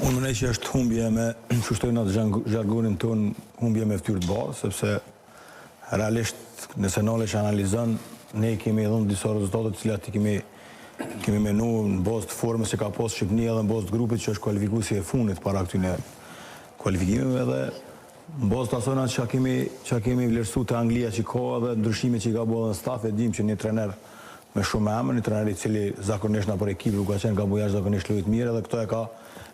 Unë mendoj që është humbje me, qysh thojnë atë zhargonin tonë, humbje me fytyrë të bardhë, sepse realisht nëse nalesh analizon, ne kemi dhënë disa rezultate të cilat i kemi kemi menu në bazë të formës që ka pas Shqipënia dhe në bazë të grupit që është kualifikuesi e fundit para këtyne kualifikimeve dhe në bazë të asojna që kemi që kemi vlerësu te Anglia që ka edhe ndryshimet që i ka bo edhe në staf e dim që një trener me shumë emër, një trener i cili zakonisht nëpër ekipe ku ka qenë ka bo jashtëzakonisht lojë të mirë edhe këto e ka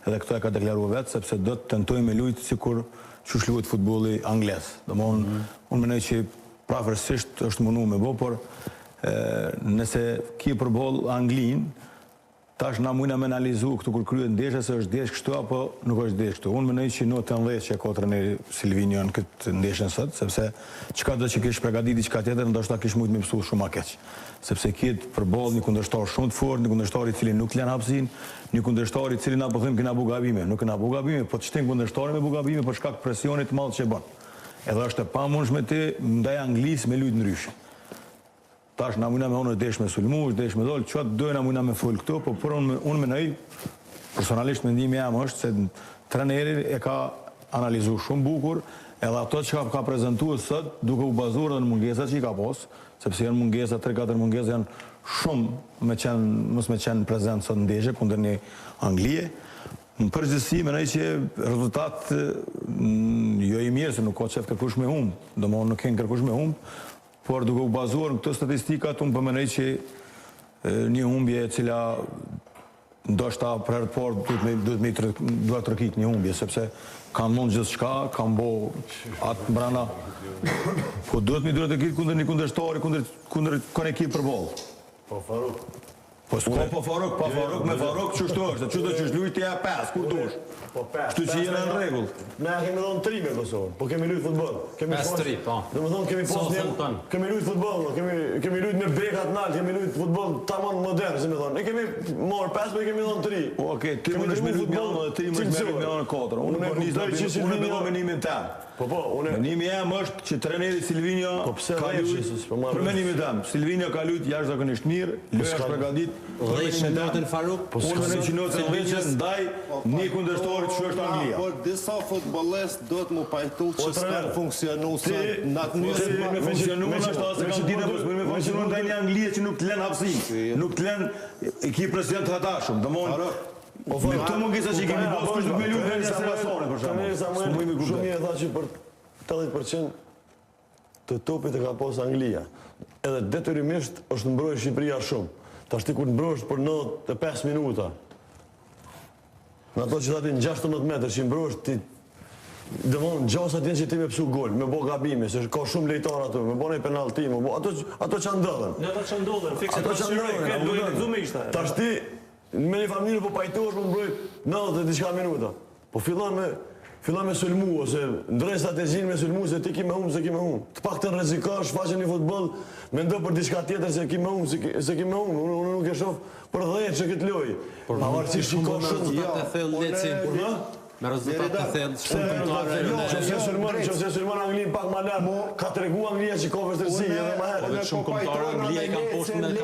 edhe këto e ka deklaruar vetë sepse do të tentojë me lujt sikur qysh luhet futbolli anglez. Domthon mm -hmm. unë mendoj që prafërsisht është mundu me bo, por e, nëse ki përballë Anglinë, Tash na mujna me analizu këtu kur kryhet ndeshja se është desh kështu apo nuk është desh kështu. Unë mendoj që notën 10 që e ka trajneri Silvinjo në këtë ndeshjen sot, sepse çka do që kish përgatitur diçka tjetër, ndoshta kish mujt me pësu shumë ma keq. Sepse ki përballë një kundërshtar shumë të fortë, një kundërshtar i cili nuk lën hapësinë, një kundërshtar i cili na po them kena bu gabime, nuk kena bu gabime, po të shtin kundërshtari me bu gabime për shkak të presionit të madh që e bën. Edhe është e pamundshme ti ndaj Anglisë me lujt ndryshe. Tash na mujna me thonë është desh me sulmu, është desh me dol, çka të dojna mujna me fol këtu, po por unë unë mendoj personalisht mendimi jam është se trajneri e ka analizu shumë bukur, edhe ato që ka prezantuar sot, duke u bazuar edhe në mungesat që i ka pas, sepse janë mungesa, 3-4 mungesa janë shumë me qenë, mos me qenë prezent sot në ndeshje kundër një Anglie. Në përgjithësi mendoj që rezultat jo i mirë se nuk ka qef kërkush me humb, domethënë nuk ken kërkush me humb, Por duke u bazuar në këto statistikat, unë po mendoj që një humbje e cila ndoshta për herë të parë duhet me duhet me duartrokit një humbje sepse kanë mund gjithçka, kanë bo atë mbrana. Po duhet me duartrokit kundër një kundërshtari, kundër kundër kon ekip përballë. Po Faruk. Po s'ka po Faruk, pa Faruk, me Faruk, qështu është, qështu qysh lujt ti e 5, kur dush. Po 5. Kështu që jena në rregull. Ne ja kemi dhënë 3 me Kosovën, po kemi lujt futboll. Kemi 5-3, po. Domethënë kemi pas një kemi lujt futboll, kemi kemi lujt me bekat nalt, kemi lujt futboll tamam modern, si më thonë. Ne kemi marr 5, po i kemi dhënë 3. Po okay, ti mundesh me lujt me anë 3, mundesh me lujt me anë 4. Unë po nis unë po mendimin tem. Po po, unë Mendimi jem është që trajneri Silvinjo Po pse ka dhjesh, lujt, Jesus, po marr për vesh. mendimin tem, Silvinjo ka lujt jashtëzakonisht mirë, loja është përgatit, për Dhjesh mendimin tem. notën Faruk, Po Unë mendoj që notën Silvinjos- dhjesh ndaj një kundërshtarit që është Anglia. Por disa futbollist duhet mu pajtu që O, trener, s'kan funksionu ti- sot në atë ti- mënyrë. Me funksionu me nështë që- se me kanë që ditë po mos me me që funksionu po ndaj një Anglie që nuk të lën hapësinë, nuk të lën e ki presion të hatashëm. Domthon Faruk, Po me këto mungesa që i kemi pas, kush do të më luajë në Serasone për shembull. Trajneri Samuel S'po muj me kuptu. shumë mirë tha që për 80% të topit e ka pas Anglia. Edhe detyrimisht është mbrojë Shqipëria shumë. Tash ti kur të mbrohesh për 95 minuta, në ato që thati në 16 metër që mbrohesh ti Domthon gjasat janë që ti me psu gol, me bo gabime, se ka shumë lojtarë aty, me bo një penallti, me bo ato ato që ndodhen. Në ato që ndodhen, fikse Ato që ndodhen, a lojë kupton? lexume ishte. Tash ti me një farë mënyrë po pajtohesh me mbrojt 90 e diçka minuta. Po fillon me fillon me sulmu ose ndroj strategjinë me sulmu se ti ki me humb se ki me humb. Të paktën rrezikosh, shfaqe një futboll, mendo për diçka tjetër se ki me humb, se ki, se ki me humb. Unë, unë nuk e shoh për 10 që këtë lojë. Pavarësisht që ka me shumë rezultat të thellë unë- Leci. Urdhë? Me rezultat të thellë, Pse shumë kombëtare. Jo, në- nëse sulmon, nëse sulmon Anglinë pak më lart, ka tregu Anglia që ka vështirësi edhe më herët. Po vetë shumë po kombëtare pajtohna Anglia me i kanë poshtë Lecin, me.